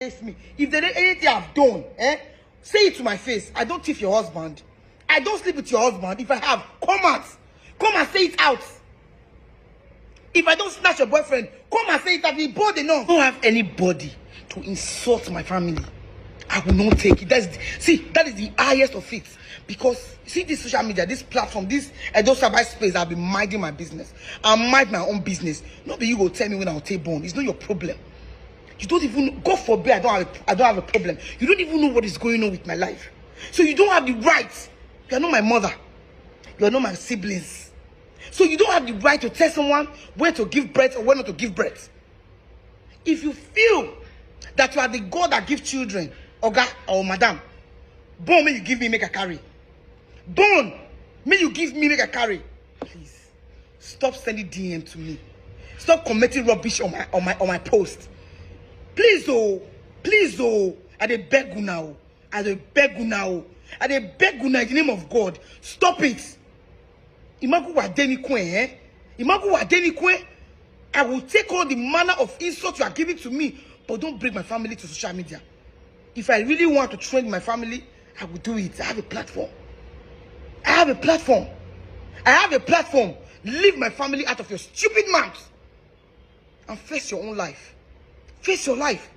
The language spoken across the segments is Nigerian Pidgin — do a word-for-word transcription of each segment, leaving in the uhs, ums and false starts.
face me. If there is anything I've done, eh, say it to my face. I don't thief your husband. I don't sleep with your husband. If I have, come out. Come and say it out. If I don't snatch your boyfriend, come and say it out. Be bold enough. I don't have anybody to insult my family. I will not take it. That's, see, that is the highest of it. Because, see, this social media, this platform, this Edo Sabai space, I've been minding my business. I mind my own business. Not be you go tell me when I'll take born. It's not your problem. You don't even, God forbid, I don't have a, I don't have a problem. You don't even know what is going on with my life. So you don't have the right. You are not my mother. You are not my siblings. So you don't have the right to tell someone where to give birth or where not to give birth. If you feel that you are the God that gives children, oga or madam, born, may you give me, make I carry. Born, may you give me, make I carry. Please, stop sending D M to me. Stop commenting rubbish on my, on my, on my post. Please, oh, please, oh, I dey beg you now. I dey beg you now. I dey beg you now in the name of God. Stop it. Imagu wa deni kwen, eh? Imagu wa deni kwen. I will take all the manner of insult you are giving to me, but don't bring my family to social media. If I really want to trend my family, I will do it. I have a platform. I have a platform. I have a platform. Leave my family out of your stupid mouth and face your own life. Face your life.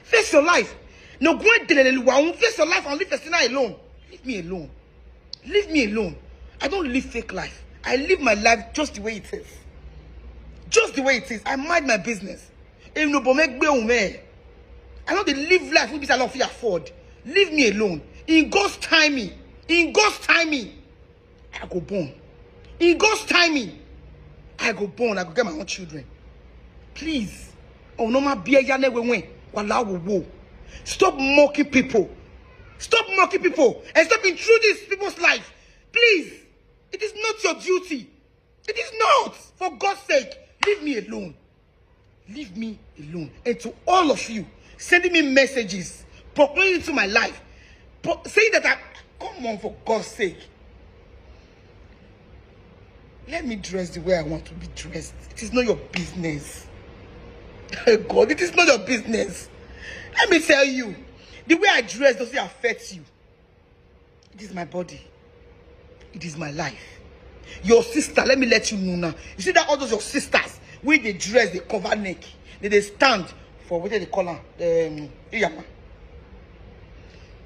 Face your life. No go and delele luwa. Face your life and leave Festina alone. Leave me alone. Leave me alone. I don't live fake life. I live my life just the way it is. Just the way it is. I mind my business. If no bo make be ume. I know they live life we be alone fi afford. Leave me alone. In God's timing. In God's timing, I go born. In God's timing, I go born. I go get my own children. Please. Oh no, my beer ya never win. Wala wo wo. Stop mocking people. Stop mocking people and stop intruding in people's life. Please. It is not your duty. It is not. For God's sake, leave me alone. Leave me alone. And to all of you sending me messages, proclaiming into my life, pro- saying that I come on, for God's sake. Let me dress the way I want to be dressed. It is not your business. God, it is not your business. Let me tell you, the way I dress doesn't affect you. It is my body. It is my life. Your sister, let me let you know now. You see that all those your sisters, when they dress, they cover neck, they, they stand for what they call her, um, Iyama.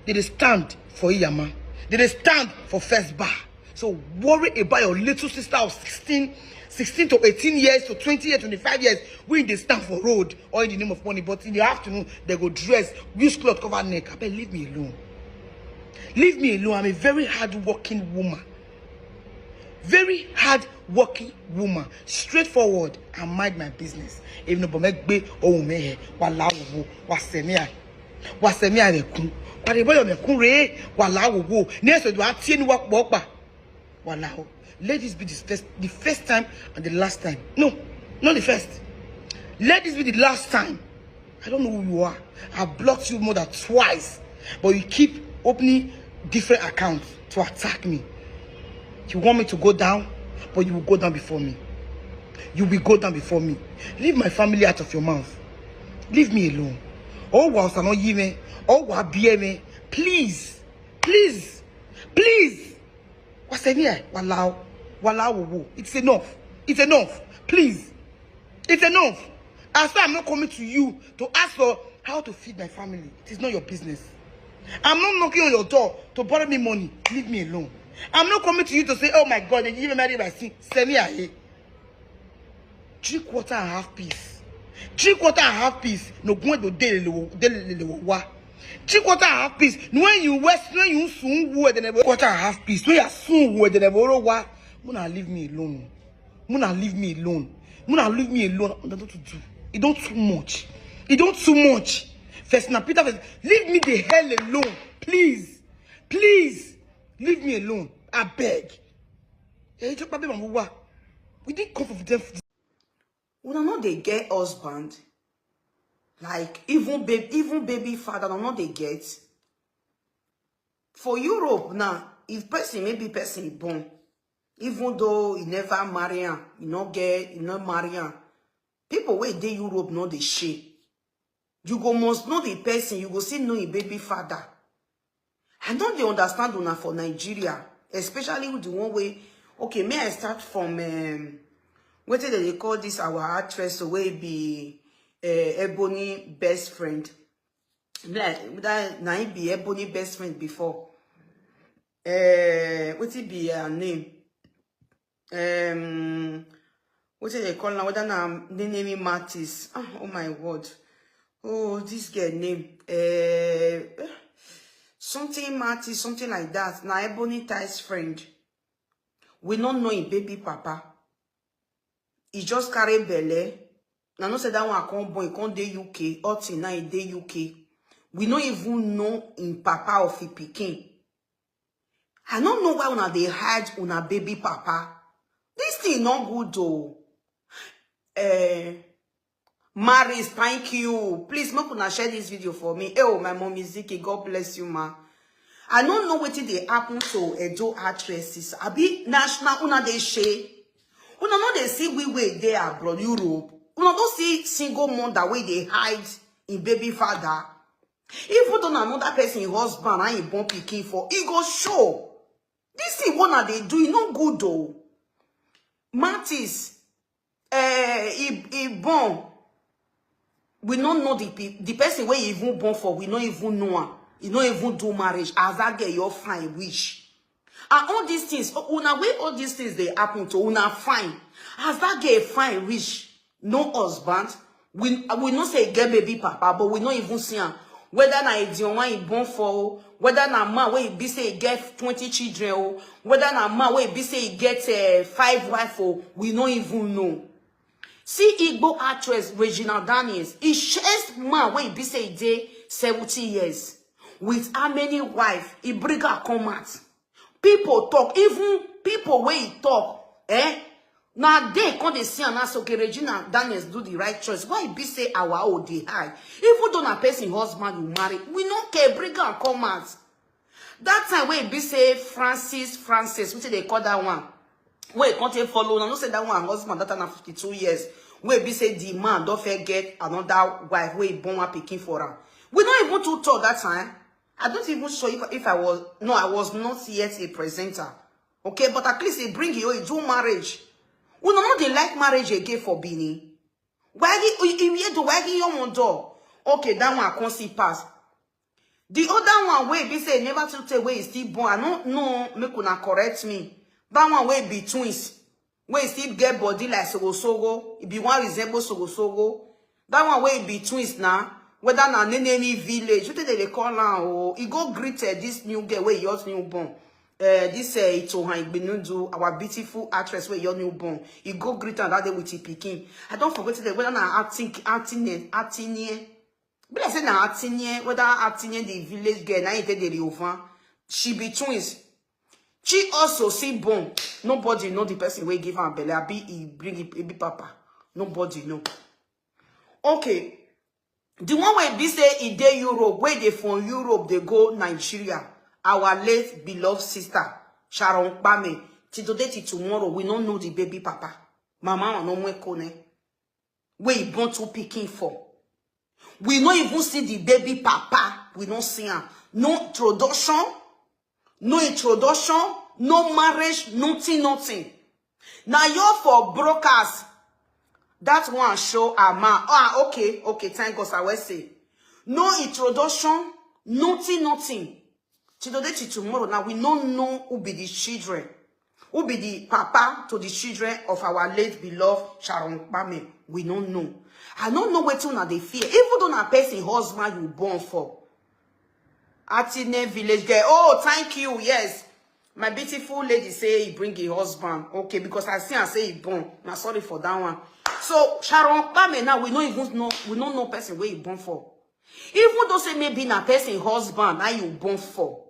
They, they stand for Iyama. They, they stand for first bar. So worry about your little sister of sixteen, sixteen to eighteen years to twenty years, twenty-five years, when they stand for road or in the name of money. But in the afternoon, they go dress, use cloth cover neck. I beg, leave me alone. Leave me alone. I'm a very hard-working woman. Very hard-working woman. Straightforward. I mind my business. If no bomegbe oh me, wala wo, wa semia. Wa semia de kun. Wa de boyo me kun re, wala wo. Next do atie ni wa po pa. Wala wo. Let this be the first, the first time and the last time. No, not the first. Let this be the last time. I don't know who you are. I blocked you more than twice, but you keep opening different accounts to attack me. You want me to go down, but you will go down before me. You will go down before me. Leave my family out of your mouth. Leave me alone. Oh, wow, Sanoyime. Oh, wow, B M A. Please. Please. Please. What's in here? Walao. Walao. It's enough. It's enough. Please. It's enough. I say I'm not coming to you to ask for how to feed my family. It is not your business. I'm not knocking on your door to borrow me money. Leave me alone. I'm not coming to you to say, oh my God, they give me married by sin. Send me ahead. Drink water and have peace. Drink water and have peace. No go to dele wa. Drink water and have peace. When you west, when you soon who the quarter and have peace. When you soon who the wa. Muna, leave me alone. Muna, leave me alone. Muna, leave me alone. I don't to do. It don't too much. It don't too much. First, now Peter, first, leave me the hell alone, please, please, leave me alone. I beg. Eh, talk about baby, we didn't come for them. Una no dey get husband, like even baby, even baby father, una no dey get. For Europe now, if person, maybe person born, even though he never marry am, he no get, he no marry am, people wey dey Europe no dey shame. You go must know the person, you go still know him baby father. I don't dey understand una for Nigeria, especially with the one way. Okay, may I start from um, what did they call this our actress wey be uh, Ebony best friend? Like that, na him be Ebony best friend before. Uh, what it be her name? Um, what did they call now? Whether na the name Mattis. Ah, oh my word. Oh, this girl name. Uh, something Mattis, something like that. Na Ebony Ty's friend. We don't know him baby papa. He just carry belle. Na no say that one come born, come dey U K, all till now he dey U K. We no even know him papa of him pikin. I no know why una dey hide una baby papa. This thing no good o. Eh, Maris, thank you. Please make una share this video for me. Eh, oh, my mommy Ziki, God bless you, ma. I no know wetin dey happen to Edo actresses. Abi national una dey share. Una no dey see we wey dey abroad, Europe. Una no see single mother wey dey hide im baby father. Even though na another person, im husband, and im born pikin for, e go show. This thing wey una dey do, e no good o. Mattis, eh, e, e born. We no know the pe-, the person wey e even born for. We no even know am. E no even do marriage. As that girl, you fine wish. And all these things, una wey all these things dey happen to, una fine. As that girl fine reach, no husband. We, we know say e get baby papa, but we no even see am. Whether na Edion one e born for o, whether na man wey e be say e get twenty children o, whether na man wey e be say e get uh, five wife o, we no even know. See Igbo actress Regina Daniels, e chase man wey e be say e dey seventy years. With how many wife e bring her come out? People talk, even people wey e talk, eh? Na dey come dey see am now, so okay, Regina Daniels do the right choice. Why e be say our own dey high? Even though na person husband you marry, we no care, bring am come out. That time wey e be say Francis, Francis, wetin dey call that one? Wey e come take follow, una know say that one husband, that time na fifty-two years. Wey e be say the man don fit get another wife, wey e born one pikin for am. We no even too talk that time. I don't even sure if, if I was, no, I was not yet a presenter. Okay, but at least e bring you, e do marriage. Una no dey like marriage again for Benin. Why you, you, you do, why you want door? Okay, that one I can't see pass. The other one wey be say never too tey wey e still born. I no know, make una correct me. That one wey be twins, wey e still get body like sogo sogo, e be one resemble sogo sogo. That one wey be twins na, whether na Nenemi village, wetin dem dey call am o? E go greet eh, this new girl wey e just new born. Eh, this eh, Itohan Igbinudu, our beautiful actress wey e just new born. E go greet am that day with e pikin. I don forget today whether na acting, acting, acting here. Be like say na Atinye, whether Atinye the village girl, na him take the Riovan. She be twins. She also see born. Nobody know the person wey give am belle. Abi e bring e baby papa. Nobody know. Okay. The one wey be say e dey Europe, wey dey from Europe, dey go Nigeria. Our late beloved sister, Sharon Kpame. Till today, till tomorrow, we no know the baby papa. Mama, no more kone. Wey e born two pikin for. We no even see the baby papa. We no see am. No introduction, no introduction, no marriage, nothing, nothing. Now you're for brokers. That one show Ama. Ah, okay, okay. Thank God, I will say. No introduction, nothing, nothing. Till today, till tomorrow, now we no know who be the children, who be the papa to the children of our late beloved Sharon Kpame. We no know. I no know wetin una dey fear. Even though na person husband you born for. Atine village girl. Oh, thank you. Yes. My beautiful lady say he bring a husband. Okay, because I see and say he born. Now sorry for that one. So Sharon Kpame now, we no even know, we no know person where he born for. Even though say maybe na person husband na you born for.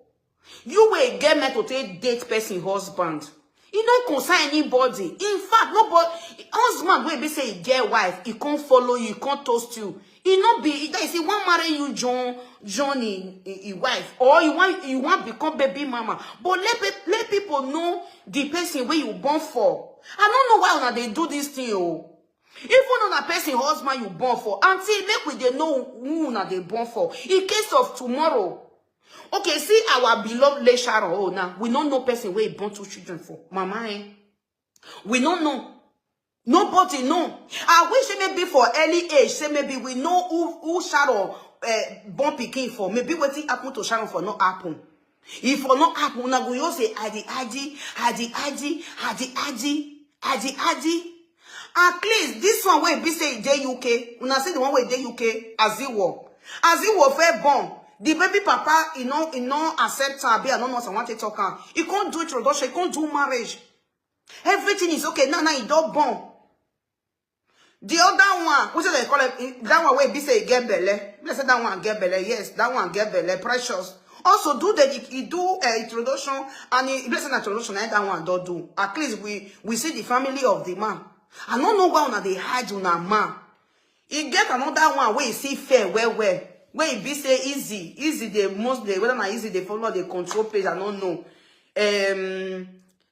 You wey get men to take date person husband. E no concern anybody. In fact, nobody, husband wey be say e get wife, e come follow you, e come toast you. E no be, e, e say wan marry you, John, John, e, e, e wife, or you wan, you wan become baby mama. But let pe-, let people know the person wey you born for. I no know why una dey do this thing o. Even on a person husband you born for, auntie, make we dey know who una dey born for. In case of tomorrow, okay, see our beloved late Sharon. Oh, now we don't know person where he born two children for. Mama, eh? We don't know. Nobody know. I wish it may be for early age. Say maybe we know who who Sharon uh, born picking for. Maybe what thing happened to Sharon for not happen. If for not happen, una go you say Adi Adi Adi Adi Adi Adi Adi Adi. At least this one wey be say e dey U K, una see the one wey dey U K, Aziwo. Aziwo fair born. The baby papa, he no he no accept her. Be I no know what I want to talk am. He can't do introduction. He can't do marriage. Everything is okay now. Now he don't born. The other one, which they call it, that one wey be say e get belle. Let's say that one get belle. Yes, that one get belle. Precious. Also, do the he do uh, introduction and he bless an introduction and that one don't do. At least we we see the family of the man. I don't know why una dey hide una man. E get another one wey e see fair well well. Wey e be say easy, easy dey most dey whether na easy dey follow dey control page. I don't know. Um,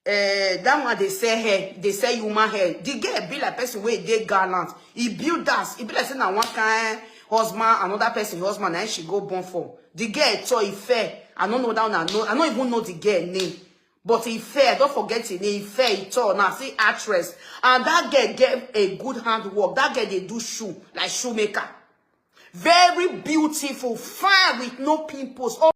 uh, that one they sell hair, they sell human hair. The girl be like person wey dey gallant. He build that. He be like say na one kind husband, another person husband, and she go born for. The girl tall, he fair. I don't know that one. I know. I don't even know the girl name. But he fair. Don't forget his name. He fair. He tall. Now see actress, and that girl get a good handwork. That girl they do shoe like shoemaker. Very beautiful, fine with no pimples.